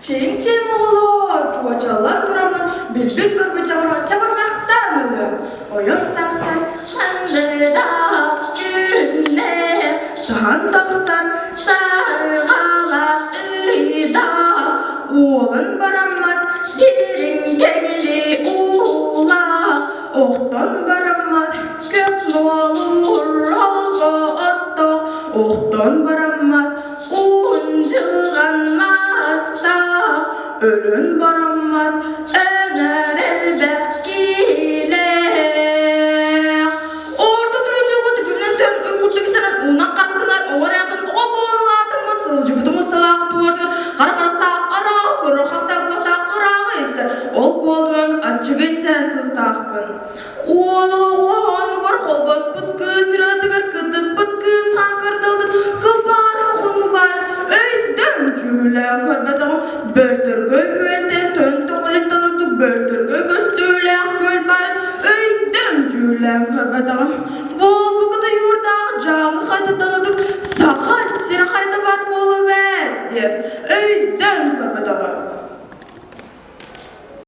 Чиҥ-чиҥ оҕолоор, чуочаллан тураммын билбит-көрбүт чабырҕа чабырҕахтаан ылыам. Ойон тахсан мандыдаах күннээх, саһан тахсан сарҕалаах ыйдаах, уолун бараммат дириҥ кэҥили уулаах, охтон бараммат көп нуолур олго оттоох, охтон бараммат Уһун мастаах, өлөн бараммат өнөр элбэх киилээх. Орто турудуугу түбүнэн төн уйгурдук сэрэн уунан хартынар оҕо эрээхин оҕо буолан улаатыммыт сылдьыбытым усталаах туордур хара харахтаах араҕы көрөр хаттаах куотаах ырааҕы истэр ол куолтунан аччыгый сээн сыстаахпын. Уол оҕо холбоспут кыыс ырыатыгар кыттыспыт кыыс хаан кырдалдын кылбаарын хонуу баарын өйдөөн дьүүлээн көрбөтөҕүм бөлтөргөй күөлтэн төн тоҥулиттан ордук бөлтөргөй көстүүлээх күөл баарын өйдөөн дьүүлээн көрбөтөҕүм.